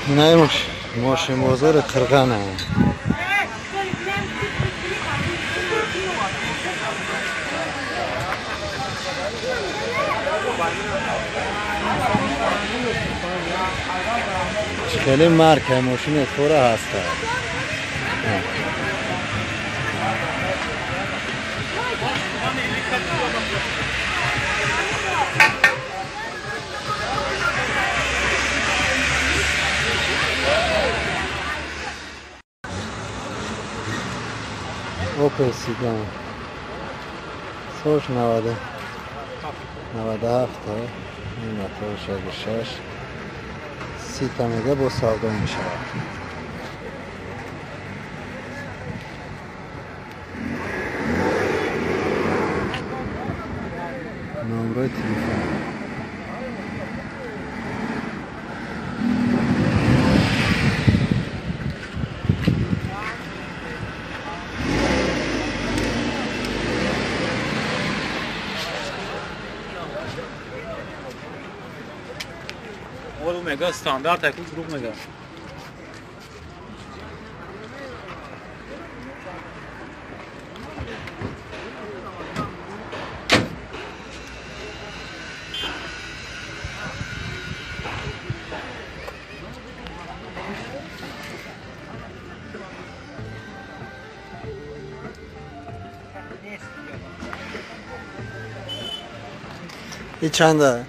Инаи мошинбозори Қирғана. Хеле марка мошини тура ҳаста. Опел Седан. Солш 97, мотор 66, 30 мега бо савдо мешавад. Номрои телефон. Мега стандарт якун друг мега. И чанда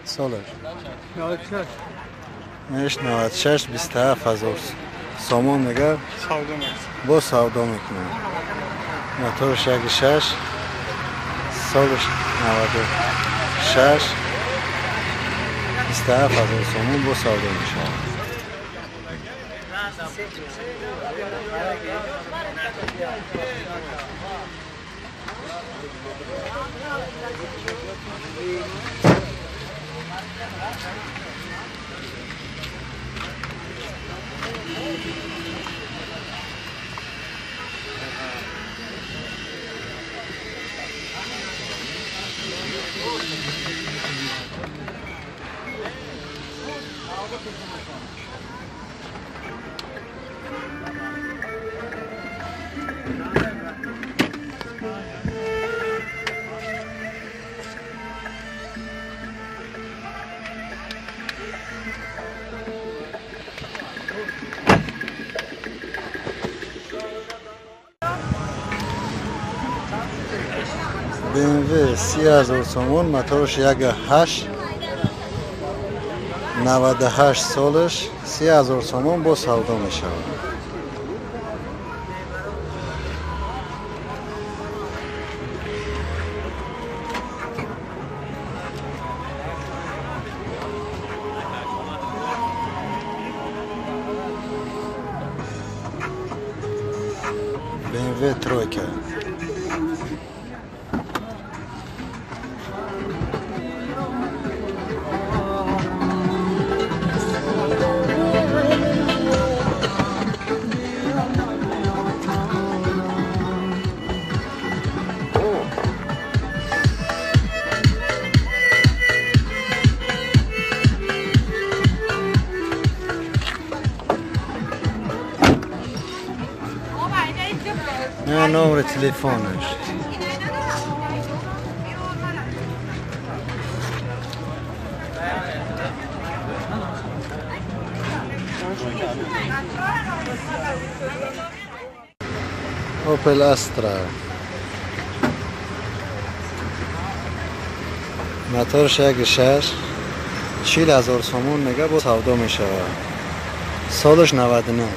солаш? 96 27 ҳазор сомон мега бо савдо мекунад. Моторш 1.6, солаш 96, 27 ҳазор сомон бо савдо мешавад. BMW 30,000 сомон, моторш 1.8, 98 солаш, 30,000 сомон бо савдо мешавад. BMW тройка. Номер телефонаш. Opel Astra. Моторш 1.6, 40,000 сомон мега бо савдо мешавад. Солаш 99.